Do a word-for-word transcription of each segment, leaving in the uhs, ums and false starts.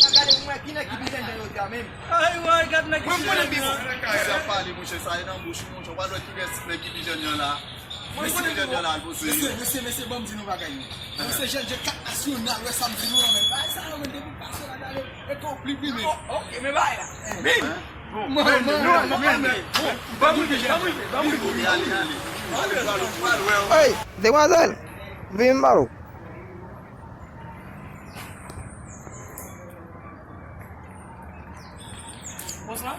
Gade pou mwen, ki nèg ki pi jènjan yo di a menm? Ay, way, gad nèg ki pi jènjan. Misye ap pale, monchè, sa e nan bouch ou, monchè. W pa wè kilès nèg ki pi jènjan la. Mesye, mesye, mesye, mesye, ban m di nou bagay, non. Mesye, jènjan kat nasyonal, wè sa m di nou an, men bagay sa yo, men depi pase la, gade, e konplik, wi, men. Ok, men bagay la. Bim! Bon, bon, bon, bon, bon, bon. Ban m rive, ban m rive, ban m rive. Ale, ale. Hey, demwazèl, vin m ba ou. Bonswa.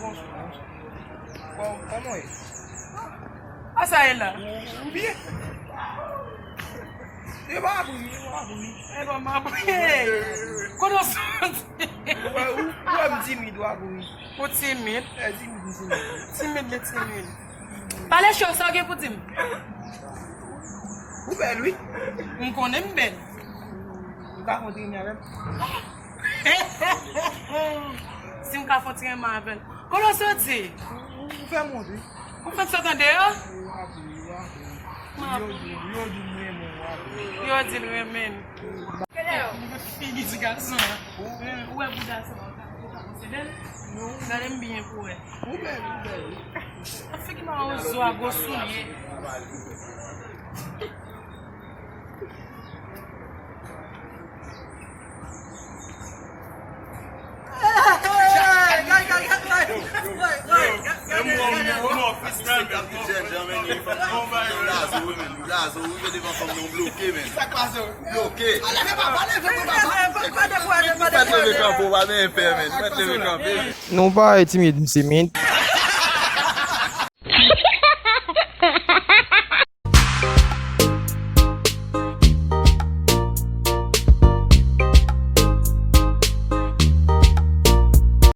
Bonswa. Kò-, kòman w ye? A sa ye la? Ou byen? E pa abri, e pa abri. E pa m abri. Kote w soti? Ou wè, ou, ou wè m timid, w abri. Ou timid? E, timid, m timid. Timid, li timid. Pale cho, sa w gen pou di m? Ou bèl, wi. M konnen m bèl. Ou ka fè yon ti renmen avè m? Si m ka fè yon ti renmen avè l. Kote w soti? Ou fè m wont, wi. Ou fèk sot andeyò? Ou apre, ou apre. Yo di, yo di m renmen w apre. Yo di l renmen m. Figi ti gason an. Ou wè bouda sa, ou ka, ou ka posede l? Gade m byen pou wè. Ou bèl, ou bèl, wi. Figi mawozo a gwo soulye. Nou pa timid, m timid.